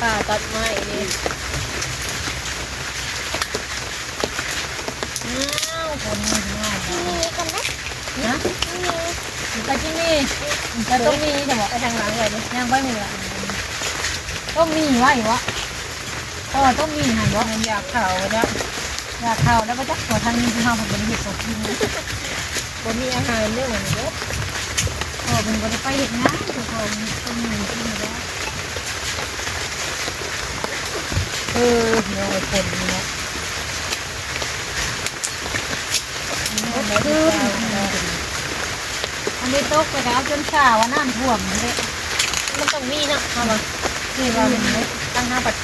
ປ່າຕັດໄມ້ນີ້. ອ້າວ ຄົນງາມໆ ມີຄົນເດ້. ຮະ? ມີ ໄປກິນໝີ່ ໄປຕົ້ມໝີ່ ໄປທາງຫຼັງເລີຍ ຍ່າງໄປໝູ່ ຕົ້ມໝີ່ໄວ້ບໍ? ເພາະວ່າຕົ້ມໝີ່ຫັ້ນບໍ? ມັນຢາກເຂົ້າບໍ່ຈັກ ຢາກເຂົ້າແລ້ວບໍ່ຈັກ ເພາະທາງນີ້ຄືເຮົາບໍ່ໄດ້ເຮັດຂອງກິນ ບໍ່ມີອາຫານເດ້ ມື້ນີ້ເດີ ເພາະເພິ່ນບໍ່ໄດ້ໄປເຮັດງານ ເພາະເພິ່ນຕົ້ມໝີ່ກິນແລ້ວ. ເອີ ນ້ອຍຄົນນີ້ເນາະ. ອັນນີ້ຕົກໄປກໍເອົາຈົນຊາວ່ານ້ຳຖ້ວມເດ້. ມັນຕ້ອງມີເນາະ ເຮົາວ່າ ຄືວ່າມັນ ທາງເຮົາບັດ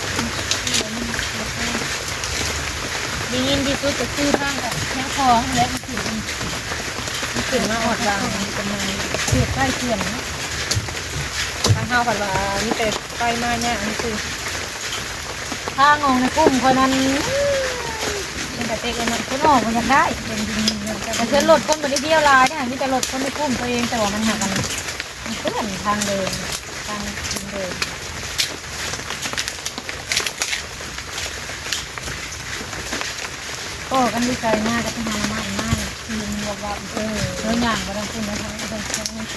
ໄດ້ຍິນທີ່ສຸດກໍຄືທາງ ທາງຂອງແຫຼະ ມັນຂຶ້ນ ມັນຂຶ້ນມາຮອດວ່າ ເຂດໃກ້ເຂື່ອນເນາະ. ທາງເຮົາພັດວ່າມີແຕ່ໄປມາຍາກຊື່ໆ. ທາງອອກໃນກຸ່ມຂ້ອຍນັ້ນ ເປັນຕາເຕັກເນາະ ຄົນອອກບໍ່ຢາກໄດ້ ເປັນດິນ ແຕ່ເທື່ອລົດຄົນບໍ່ໄດ້ທ່ຽວຫຼາຍເດ້ ມີແຕ່ລົດຄົນໃນກຸ່ມຕົວເອງ ແຕ່ວ່າມັນຫາກ ມັນເປື້ອນທາງເດີນ ທາງດິນເດີນ. ພໍ້ກັນຢູ່ໄກມາ ກໍໄປຫາໜໍ່ໄມ້ມາ ຄືນວ່າ ເອີ ເດີນຍ່າງໄປທາງພຸ້ນ ໄປທາງ ໄປທາງ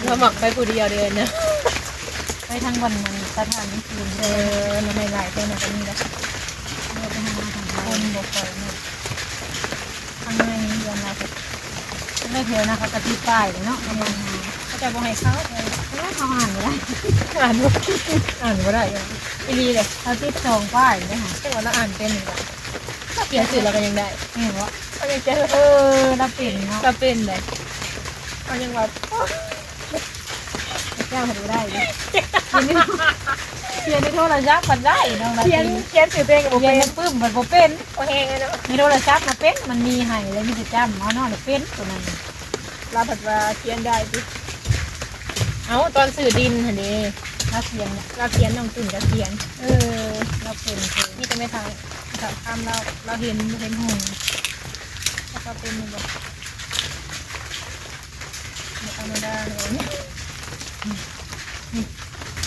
ລາວມັກໄປຜູ້ດຽວເດີນນະ ໄປທາງບ່ອນນັ້ນ ສະຖານທີ່ຄືນ ເອີ ໜໍ່ໄມ້ຫຼາຍແທ້ນະ ກໍມີແຫຼະ ເດີນໄປຫາທາງ ຄົນບໍ່ຄ່ອຍເນາະ ທາງໃນເຮືອນລາວ ທາງໃນແຖວນະ ເຂົາກໍຕິດປ້າຍເນາະ ເຂົາບໍ່ໃຫ້ເຂົ້າ ເຂົາອ່ານບໍ່ໄດ້ ອ່ານບໍ່ ອ່ານບໍ່ໄດ້ ອີ່ຫຼີເດ້ ເຂົາຕິດສອງປ້າຍເດ້ ແຕ່ວ່າລາວອ່ານເປັນຢູ່ດອກ. ຂຽນຊື່ລາວກໍຍັງໄດ້ ແມ່ນບໍ່? ເຂົາຍັງຂຽນ ເອີ ລາວເປັນເນາະ ລາວເປັນເດ້. ເຂົາຍັງວ່າ ເຈົ້າເຮັດບໍ່ໄດ້ເດ້ ຂຽນໃນ ຂຽນໃນໂທລະສັບພັດໄດ້ເນາະ ຂຽນ ຂຽນຊື່ຕົວເອງກໍບໍ່ເປັນ ຂຽນໃນປຶ້ມພັດບໍ່ເປັນ ບໍ່ແຮງເນາະ. ໃນໂທລະສັບນະເປັນ ມັນມີໃຫ້ແລ້ວ ມີແຕ່ຈຳເອົາເນາະ ເປັນຕົວນັ້ນ. ລາວພັດວ່າຂຽນໄດ້ຕິ. ເອົ້າ ຕອນຊື້ດິນຫັ້ນເດ້ ລາວຂຽນ ລາວຂຽນ ນ້ອງຕຸ່ນກໍຂຽນ. ເອີ ລາວເປັນ ມີແຕ່ແມ່ເຖົ້າ ເຖົ້າຄຳລາວ ລາວເຫັນ ເຫັນຫຸ່ງ ລາວເປັນຢູ່ບໍ່? ບໍ່ທຳມະດາເລີຍ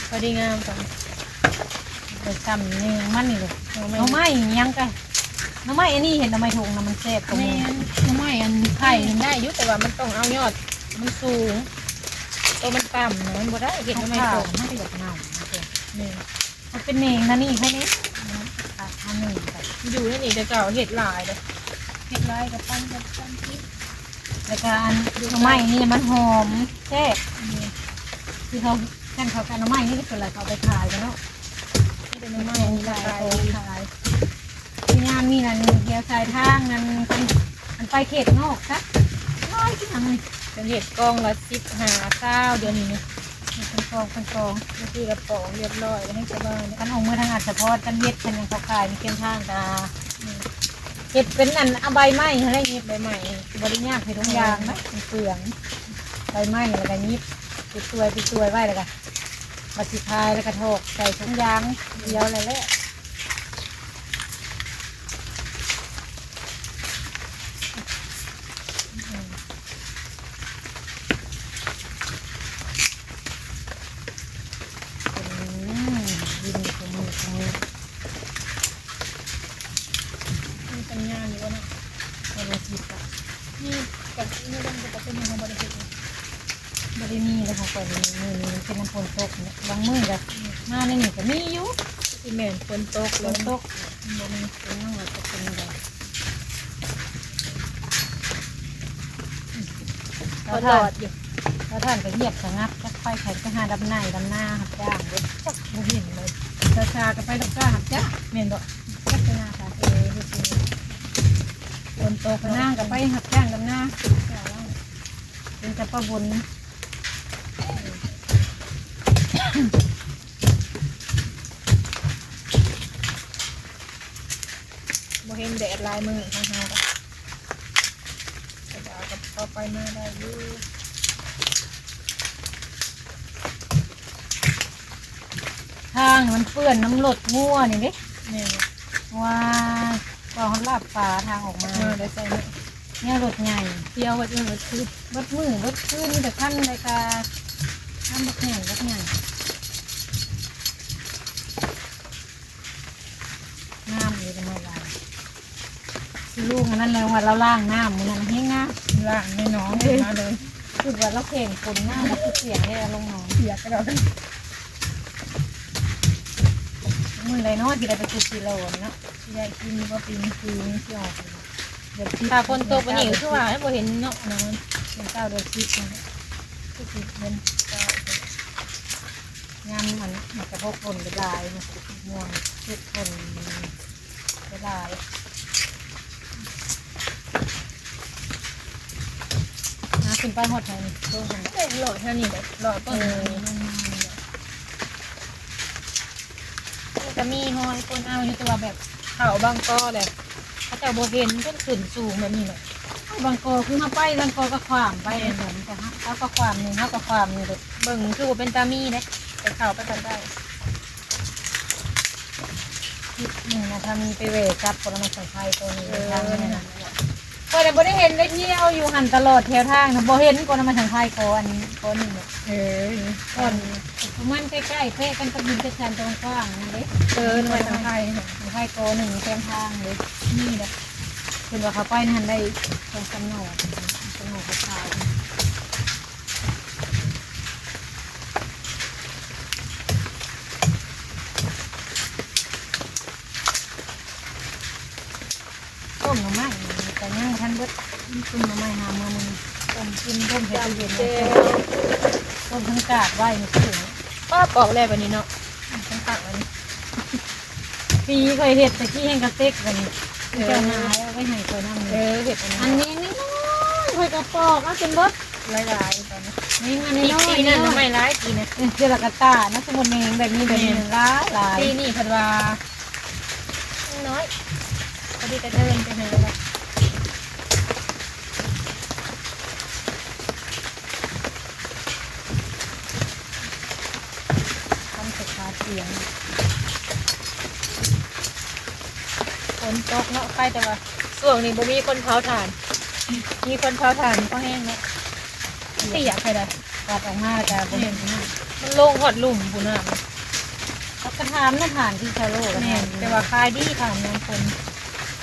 ພໍດີງາມຊັ້ນ. ເອີ ຊ່ຳນີ້ມັນນີ້ເລີຍ ໜໍ່ໄມ້ ໜໍ່ໄມ້ຫຍັງກະ ໜໍ່ໄມ້ອັນນີ້ ເຫັນໜໍ່ໄມ້ຖົງນະ ມັນແຊບກວ່າໝູ່. ແມ່ນ ໜໍ່ໄມ້ອັນໄຂ່ມັນໄດ້ຢູ່ ແຕ່ວ່າມັນຕ້ອງເອົາຍອດມັນສູງ ໂຕມັນຕ່ຳນະ ມັນບໍ່ໄດ້ ເຮັດໜໍ່ໄມ້ຖົງ ມັນກໍຢາກເນົ່າ. ແມ່ນ ມັນເປັນແໜງນະນີ້ ໃຜນີ້ ມັນເປັນແໜງ ຢູ່ໃນນີ້ແຕ່ເກົ່າ ເຮັດຫຼາຍເດ້ ເຮັດຫຼາຍກໍປັນກັນ ປັນກິນ. ແລ້ວກໍອັນໜໍ່ໄມ້ນີ້ມັນຫອມແຊບ ອືມ ທີ່ເຂົາ ຄັນເຂົາກັນໜໍ່ໄມ້ນີ້ ສ່ວນຫຼາຍເຂົາເອົາໄປຂາຍກັນເນາະ ມີແຕ່ໜໍ່ໄມ້ນີ້ລະຂາຍ ຂາຍ. ຍາມນີ້ນັ້ນແຖວຊາຍທາງນັ້ນ ເພິ່ນ ອັນໄປເຂດນອກຊະ ຫຼາຍຄືຫຍັງນີ້ ເພິ່ນເຮັດກ່ອງລະສິບຫ້າ ຊາວ ດຽວນີ້ນະ ເປັນກ່ອງ ເປັນກ່ອງ ບາງທີກະປອງລຽບຮ້ອຍ ແລ້ວໃຫ້ຊາວບ້ານ. ຄັນອອກເມືອທາງອັດສະພອນ ຄັນເຮັດ ຄັນຫຍັງເຂົາຂາຍໃນເຂດທາງກະ ເຮັດເປັນອັນ ເອົາໃບໄມ້ຫັ້ນແຫຼະ ຫຍິບໃບໄມ້ ບໍ່ໄດ້ຍາກເຮັດທຸກຢ່າງນະ ມັນເປືອງ ໃບໄມ້ແລ້ວກະຫຍິບ ປິດສວຍ ປິດສວຍໄວ້ ແລ້ວກະ ບັດຊິຂາຍແລ້ວກໍຖອກໃສ່ຖົງຢາງດຽວແລ້ວແຫຼະ. ອືມ ກິນຢູ່ຄູ່ມື້ ຄູ່ມື້ ມີສັນຍານຢູ່ບໍ່ເນາະ? ວັນອາທິດກະມີ ກະມີ ເລື່ອງປົກກະຕິ ເຮົາບໍ່ໄດ້ເຮັດ. ບໍ່ໄດ້ມີແລ້ວ ຂອງຂ້ອຍນີ້ ມື້ນີ້ເປັນນຳຝົນຕົກເນາະ ບາງມື້ກະມາໃນນີ້ກະມີຢູ່. ຊິແມ່ນຝົນຕົກ ຝົນຕົກ ມັນບໍ່ມີ ເປັນຫຍັງວ່າຕົກເປັນແນວໃດ. ກໍລອດຢູ່ ແລ້ວທ່ານກໍງຽບສະຫງັບ ຈັກໄປໃສ ໄປຫາດຳໄຮ່ດຳນາ ຮັບຈ້າງເບິດ ຈັກບໍ່ເຫັນເລີຍ. ຊາຊາກໍໄປຮັບຈ້າງ ຮັບຈ້າງ ແມ່ນບໍ່? ຈັກໄປນາຊາ ເອີ ເຮັດຢູ່ ຝົນຕົກ ນາງກໍໄປຮັບຈ້າງດຳນາ ເປັນແຕ່ປ້າບຸນ. ບໍ່ເຫັນແດດຫຼາຍມື້ຂອງເຮົາ ກະ ກະດາວກະພໍໄປມາໄດ້ຢູ່. ທາງມັນເປື້ອນນຳລົດງົວນີ້ເດ້. ແມ່ນ ວ້າຍ ວ່າຮອດລາບຟ້າທາງອອກມາ ເອີ ໄດ້ໃສ່ເນາະ ແນວລົດໃຫຍ່ ທ່ຽວເບິດມື້ເບິດຄືນ ເບິດມື້ເບິດຄືນ ມີແຕ່ຄັນໃດກະ ຄັນບັກໃຫຍ່ ບັກໃຫຍ່ ງາມເລີຍ ນ້ອຍຫຼາຍ. ລຸງອັນນັ້ນແຫຼະ ວ່າລາວລ້າງນ້ຳມື້ນັ້ນແຮງງາມ ລ້າງໃນໜອງ ເອີ ມາເລີຍ ຄິດວ່າລາວແຂ່ງຝົນມາ ລາວຄືສຽງແທ້ ລົງໜອງ ສຽງກະດອກ. ມື້ໃດເນາະ ຊິໄດ້ໄປຂຸດຊິໂລນເນາະ ຊິໄດ້ກິນບໍ່ ປີນີ້ຄືຊິອອກ ຖ້າຝົນຕົກປານນີ້ຄືວ່າບໍ່ເຫັນເນາະ ເດືອນເກົ້າ ເດືອນສິບ ຄືຊິເຫັນ ຍາມອັນມັນກະທົບຝົນຫຼາຍໆ ມັນກະຕິດມ່ວງ ເຮັດຝົນຫຼາຍໆ ນາ ຂຶ້ນໄປຮອດໃສນີ້ ໂຕຫັ້ນ ເອີ ເລາະແຖວນີ້ແຫຼະ ເລາະຕົ້ນ ເອີ ນີ້ລົງມານີ້ແຫຼະ. ມັນກະມີຮອຍຄົນເອົາຢູ່ ແຕ່ວ່າແບບເຂົ້າບາງກໍແຫຼະ ເຂົາເຈົ້າບໍ່ເຫັນ ເພິ່ນຂຶ້ນສູງແບບນີ້ແຫຼະ. ບາງກໍຄືເຮົາໄປ ບາງກໍກະຂວາມໄປ ແມ່ນ ເຂົາກະຂວາມນີ້ ເຮົາກະຂວາມນີ້ເດ້ ເບິ່ງຄືບໍ່ເປັນຕາມີເດ້ ແຕ່ເຂົ້າໄປກໍໄດ້ ອືມ ນະ ຖ້າມີໄປແວ່ຈັບຜົນລະໄມ້ສັງໄພໂຕນີ້ ເອີ ທາງນັ້ນນະ ຂ້ອຍນະບໍ່ໄດ້ເຫັນ ໄດ້ທ່ຽວຢູ່ຫັ້ນຕະຫຼອດແຖວທາງນະ ບໍ່ເຫັນກົນໄມ້ສັງໄພກໍອັນ ກໍໜຶ່ງ ເອີ ກ່ອນ ປະມານໃກ້ໆ ເປະກັນກັບດິນຈັດສັນຕອນກວ້າງຫັ້ນເດ້ ເອີ ໜ່ວຍສັງໄພ ສັງໄພກໍໜຶ່ງແຄມທາງເດ້ ນີ້ແຫຼະ ເພິ່ນວ່າເຂົາໄປຫັ້ນໄດ້ສອງສາມໜໍ່ ສອງໜໍ່ຂາວໆ. ຕົ້ມໜໍ່ໄມ້ກໍຍັງບໍ່ທັນເບິດ ຕົ້ມໜໍ່ໄມ້ຫາມາມື້ນີ້ ຕົ້ມກິນ ຕົ້ມໃສ່ຕູ້ເຢັນ ຕົ້ມທັງກາດໄວ້ມື້ຄືນ ປ້າ ປອກແລ້ວບາດນີ້ເນາະ ທັງກາດບາດນີ້ ປີຂ້ອຍເຮັດຕະກີ້ແຮ່ງກະເຕັກບາດນີ້ ເຈົ້າຫາເອົາໄວ້ໃຫ້ຂ້ອຍນຳ. ເອີ ເຮັດອັນນັ້ນ ອັນນີ້ນ້ອຍໆ ຂ້ອຍກໍປອກເອົາຈົນເບິດ. ຫຼາຍໆ ຕອນນີ້ ນີ້ມັນນ້ອຍໆ ນີ້ ນີ້ ນີ້ ໜໍ່ໄມ້ຫຼາຍປີນະ. ເອີ ເທື່ອລະກະຕານະ ສົມມຸດແມງແບບນີ້ ແບບນີ້ ແມ່ນ ຫຼາຍໆ. ປີນີ້ເພິ່ນວ່າ ນ້ອຍ ພໍດີກະເດີນໄປຫາແລ້ວ. ທຳສະພາດຽງ ຝົນຕົກເນາະ ໄປແຕ່ວ່າຊ່ວງນີ້ບໍ່ມີຄົນເຜົາຖ່ານ ມີຄົນເຜົາຖ່ານພໍແຮງເນາະ. ເປີຍກໄປໄດ້ ກວາດອອກມາແລ້ວກະບໍ່ແມ່ນ ມັນລົງຮອດລຸ່ມພຸ້ນນະ. ເຮົາກະຖາມນະ ຖ່ານທີ່ຊາໂລກະ ແມ່ນ ຖານ ແຕ່ວ່າຂາຍດີຖ່ານຍາມຝົນ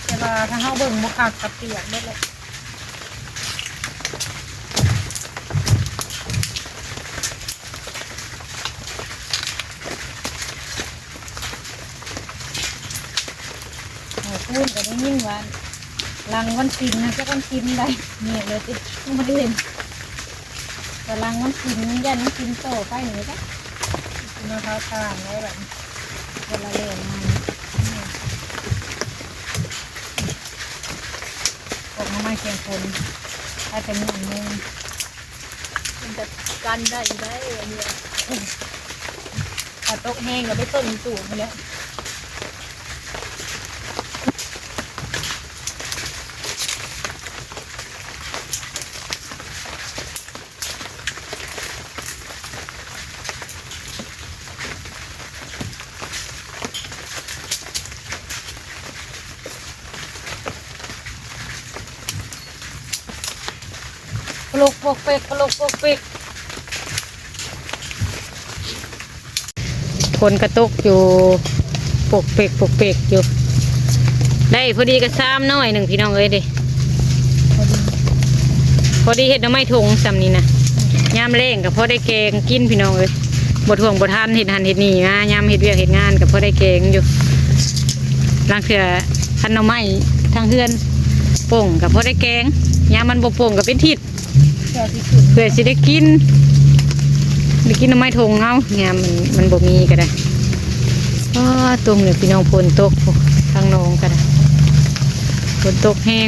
ແຕ່ວ່າຖ້າເຮົາເບິ່ງບໍ່ຄັກກະເປຍກເບິດແຫຼະ. ເມື່ອຄືນກໍໄດ້ຍິນວ່າຫຼັງວັນສິນນະ ຈັກວັນສິນໃດ ແມ່ນແລ້ວຕິ ຍັງບໍ່ໄດ້ເຫັນ. ກະຫຼັງວັນສິນ ຢ້ານວັນສິນຕໍ່ໄປນີ້ແຫຼະ ຊິມາເຜົາຖ່ານໄດ້ບັດນີ້ ເວລາແລ້ວມາ ອອກມາໃໝ່ແກງຝົນ ອາດຈະມ່ວນໜຶ່ງ ມັນຈະກັນໄດ້ຢູ່ໄດ໋ອັນນີ້ ຖ້າຕົກແຮງກໍໄປຕົ້ນຕູບພຸ້ນແຫຼະ. ໂພລົກໂພກເປັກ ໂພລົກໂພກເປັກ. ຝົນກະຕົກຢູ່ປົກເປັກປົກເປັກຢູ່ ໄດ້ພໍດີກະຊາມໜ້ອຍໜຶ່ງພີ່ນ້ອງເອີຍເດ ພໍດີເຮັດໜໍ່ໄມ້ຖົງຊ່ຳນີ້ນະ ຍາມແລ້ງກະພໍໄດ້ແກງກິນພີ່ນ້ອງເອີຍ ບໍ່ຖ້ວງບໍ່ທັນເຮັດຫັ້ນເຮັດນີ້ມາ ຍາມເຮັດວຽກເຮັດງານກະພໍໄດ້ແກງຢູ່ ລາງເທື່ອຄັນໜໍ່ໄມ້ທາງເຮືອນປົ່ງກະພໍໄດ້ແກງ ຍາມມັນບໍ່ປົ່ງກະເປັນທິດ ເພື່ອຊິໄດ້ກິນ ໄດ້ກິນໜໍ່ໄມ້ຖົງເຮົາ ຍາມມັນ ມັນບໍ່ມີກະໄດ້. ອໍ ຕົມເລີຍພີ່ນ້ອງ ຝົນຕົກ ທາງໜອງກະໄດ້ ຝົນຕົກແຮງ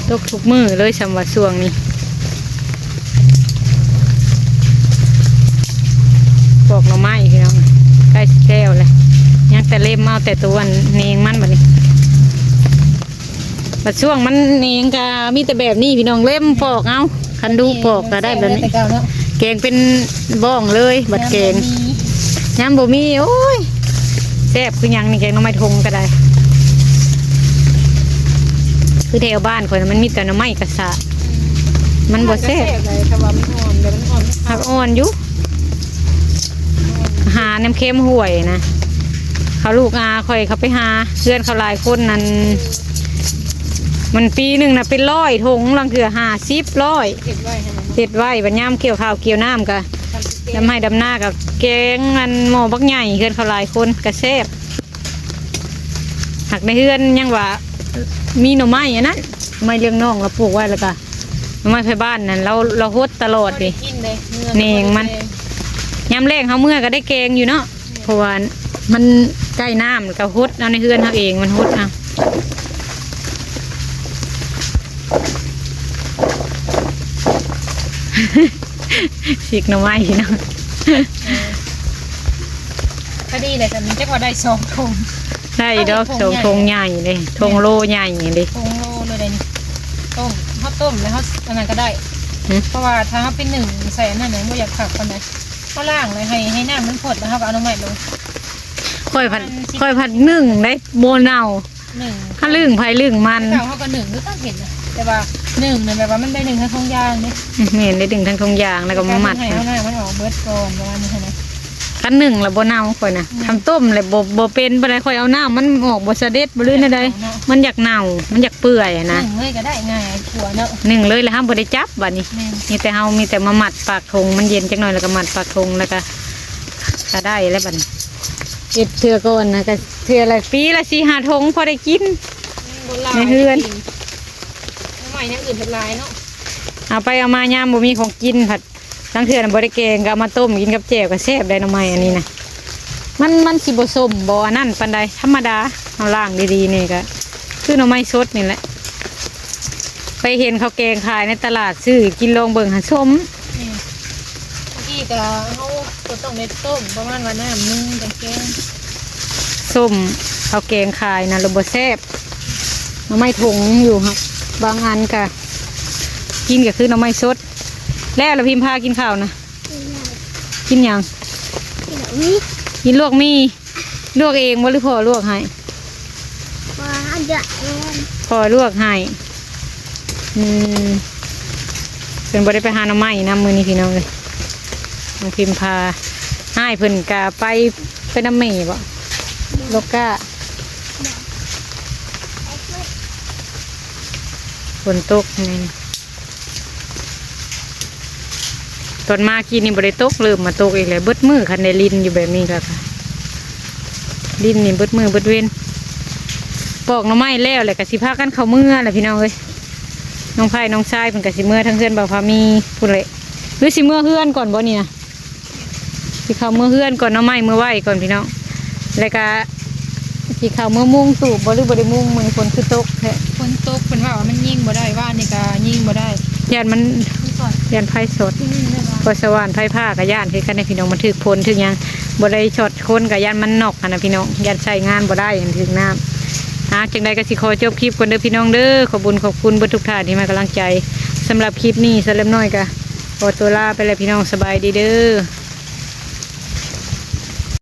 ຕົກທຸກມື້ເລີຍ ຊ່ຳວ່າຊ່ວງນີ້ ປອກໜໍ່ໄມ້ພີ່ນ້ອງ ໃກ້ຊິແລ້ວແລ້ວ ຍັງແຕ່ເລັມເອົາແຕ່ຕົວແໜງມັນບັດນີ້. ບັດຊ່ວງມັນນີ້ກະມີແຕ່ແບບນີ້ພີ່ນ້ອງ ເລັມປອກເອົາ ຄັນດຸປອກກະໄດ້ແບບນີ້ ແກງເປັນບ້ອງເລີຍ ບັດແກງ ຍາມບໍ່ມີ ໂອ້ຍ ແຊບຄືຫຍັງນີ້ ແກງໜໍ່ໄມ້ຖົງກະໄດ້ ຄືແຖວບ້ານຂ້ອຍນະ ມັນມີແຕ່ໜໍ່ໄມ້ກະສະ ມັນບໍ່ແຊບ ມັນກະແຊບໃດ໋ ຖ້າວ່າມັນອ່ອນ ແຕ່ມັນອ່ອນ ຜັກອ່ອນຢູ່ ຫານຳແຄມຫ້ວຍນະ ເຂົາລູກອາຂ້ອຍເຂົາໄປຫາ ເຮືອນເຂົາຫຼາຍຄົນນັ້ນ ມັນປີໜຶ່ງນະເປັນຮ້ອຍຖົງ ລາງເທື່ອຫ້າສິບ ຮ້ອຍ ເຮັດໄວ້ຫັ້ນນະ ເຮັດໄວ້ ບັດຍາມກ່ຽວເຂົ້າກ່ຽວນ້ຳກະ ດຳໄຮ່ດຳນາກະແກງອັນໝໍ້ບັກໃຫຍ່ ເຮືອນເຂົາຫຼາຍຄົນກະແຊບ ຫາກໃນເຮືອນຍັງວ່າມີໜໍ່ໄມ້ອັນນັ້ນ ໜໍ່ໄມ້ເລື່ອງນ້ອງລາວປູກໄວ້ ແລ້ວກະໜໍ່ໄມ້ໄພບ້ານນັ້ນ ລາວ ລາວຫົດຕະຫຼອດເດ ແໜງມັນ ຍາມແລ້ງເຮົາເມືອກະໄດ້ແກງຢູ່ເນາະ ເພາະວ່າມັນໃກ້ນ້ຳ ກະຫົດເອົາໃນເຮືອນເຮົາເອງ ມັນຫົດເອົາ ສີກໜໍ່ໄມ້ເນາະ ພໍດີແຫຼະ ແຕ່ມັນຈັກວ່າໄດ້ສອງຖົງ ໄດ້ດອກ ເຮົາເຮັດຖົງ ຖົງໃຫຍ່ ໃຫຍ່ເດ້ ຖົງໂລໃຫຍ່ເດ້ ຖົງໂລເລີຍເດ້ນີ້ ຕົ້ມ ເຮົາຕົ້ມແລ້ວເຮົາອັນນັ້ນກະໄດ້ ຫື ເພາະວ່າຖ້າເຮົາໄປໜຶ້ງໃສ່ອັນນັ້ນນະ ບໍ່ຢາກຄັກປານໃດ ເຮົາລ້າງແລ້ວໃຫ້ ໃຫ້ນ້ຳມັນພົດ ແລ້ວເຮົາກະເອົາໜໍ່ໄມ້ລົງ ຂ້ອຍພັດ ຂ້ອຍພັດໜຶ້ງໄດ້ບໍ່ເນົ່າ ໜຶ້ງ ຖ້າລຶ້ງໃຜລຶ້ງມັນ ແຕ່ເຮົາກະໜຶ້ງຄືກັນເຫັນນະ ແຕ່ວ່າໜຶ້ງນະ ແບບວ່າມັນໄດ້ໜຶ້ງທັງຖົງຢາງເດ້ ອື ແມ່ນ ໄດ້ດຶງທັງຖົງຢາງ ແລ້ວກະມາມັດ ໃຫ້ເຮົານ້ຳມັນອອກເບິດກ່ອນ ປະມານນີ້ຫັ້ນນະ ຄັນໜຶ້ງລະບໍ່ເນົ່າຂ້ອຍນະ ອື ຄັນຕົ້ມລະບໍ່ ບໍ່ເປັນປານໃດ ຂ້ອຍເອົານ້ຳມັນອອກບໍ່ສະເດັດບໍ່ ຫຼືແນວໃດ ມັນຢາກເນົ່າ ມັນຢາກເປື່ອຍຫັ້ນນະ ໜຶ້ງເລີຍກະໄດ້ ງ່າຍກວ່າເນາະ ໜຶ້ງເລີຍ ແລ້ວເຮົາບໍ່ໄດ້ຈັບບາດນີ້ ແມ່ນ ມີແຕ່ເຮົາມີແຕ່ມາມັດປາກຖົງ ມັນເຢັນຈັກໜ້ອຍແລ້ວກະມັດປາກຖົງ ແລ້ວກະ ກະໄດ້ແລ້ວບາດນີ້ ເຮັດເທື່ອກ່ອນນະ ກະເທື່ອລະ ປີລະສີ່ຫ້າຖົງພໍໄດ້ກິນ ອື ບໍ່ຫຼາຍ ໃນເຮືອນ ໜໍ່ໄມ້ຢ່າງອື່ນເພິ່ນຫຼາຍເນາະ ເອົາໄປເອົາມາຍາມບໍ່ມີຂອງກິນພັດ ລາງເທື່ອນະບໍ່ໄດ້ແກງ ກະເອົາມາຕົ້ມກິນກັບແຈ່ວກະແຊບໄດ໋ ໜໍ່ໄມ້ອັນນີ້ນະ ມັນ ມັນຊິບໍ່ສົ້ມບໍ່ອັນນັ້ນປານໃດ ທຳມະດາ ເຮົາລ້າງດີໆນີ້ກະ ຄືໜໍ່ໄມ້ສົດນີ້ແຫຼະ ໄປເຫັນເຂົາແກງຂາຍໃນຕະຫຼາດ ຊື້ກິນລອງເບິ່ງຫັ້ນ ສົ້ມ. ນີ້ ເມື່ອກີ້ກະເຮົາກໍຕ້ອງໄດ້ຕົ້ມ ປະມານວ່ານ້ຳໜຶ່ງຈັ່ງແກງ. ສົ້ມເຂົາແກງຂາຍນະ ລະບໍ່ແຊບ. ໜໍ່ໄມ້ຖົງຍັງຢູ່ ຫາກບາງອັນກະກິນກະຄືໜໍ່ໄມ້ສົດ. ແລ້ວລະພິມພາກິນເຂົ້ານະ. ກິນຫຍັງ? ກິນລວກໝີ່. ກິນລວກໝີ່. ລວກເອງບໍ່ ຫຼືພໍ່ລວກໃຫ້? ບໍ່ ເຮົາລວກເອງ. ພໍ່ລວກໃຫ້. ອືມ ເພິ່ນບໍ່ໄດ້ໄປຫາໜໍ່ໄມ້ນຳມື້ນີ້ພີ່ນ້ອງເອີຍ. ນ້ອງພິມພາ ອ້າຍເພິ່ນກະໄປ ໄປນຳແມ່ບໍ່? ໂລກາ. ຝົນຕົກແມ່ນ. ຕອນມາກີ້ນີ້ບໍ່ໄດ້ຕົກ ເລີ່ມມາຕົກອີກແລ້ວ. ເບິດມື້ຄັນໄດ້ຫຼິ້ນຢູ່ແບບນີ້ກໍ ຫຼິ້ນນີ້ເບິດມື້ເບິດເວັນ. ປອກໜໍ່ໄມ້ແລ້ວແຫຼະ ກໍຊິພາກັນເຂົ້າເມືອແຫຼະພີ່ນ້ອງເອີຍ. ນ້ອງໄພນ້ອງຊາຍເພິ່ນກໍຊິເມືອທາງເຮືອນບ່າວພາມີພຸ້ນແຫຼະ ຫຼືຊິເມືອເຮືອນກ່ອນບໍ່ນີ້ນະ? ຊິເຂົ້າເມືອເຮືອນກ່ອນ ເອົາໄມ້ເມືອໄວ້ກ່ອນພີ່ນ້ອງ ແລ້ວກະຊິເຂົ້າເມືອມຸງຕູບບໍ່ ຫຼືບໍ່ໄດ້ມຸງ? ມື້ນີ້ຝົນຄືຕົກແທ້. ຝົນຕົກ ເພິ່ນວ່າມັນຍິງບໍ່ໄດ້ ວານນີ້ກະຍິງບໍ່ໄດ້ ຢ້ານມັນ ຢ້ານໄຟຊັອດ. ອືມ ແມ່ນວ່າ ເພາະສະຫວ່ານໄຟຟ້າກະຢ້ານຄືກັນເດ້ພີ່ນ້ອງ ມັນຖືກຝົນຖືກຫຍັງ ບໍ່ໄດ້ຊັອດຄົນກະຢ້ານມັນນັອກຫັ້ນນະພີ່ນ້ອງ ຢ້ານໃຊ້ງານບໍ່ໄດ້ ມັນຖືກນ້ຳ. ອ່າ ຈັ່ງໃດກໍຊິຂໍຈົບຄລິບກ່ອນເດີພີ່ນ້ອງເດີ. ຂອບບຸນຂອບຄຸນເບິດທຸກທ່ານທີ່ໃຫ້ກຳລັງໃຈ. ສຳລັບຄລິບນີ້ ສາວແລັບນ້ອຍກະຂໍຕົວລາໄປແລ້ວພີ່ນ້ອງ ສະບາຍດີເດີ.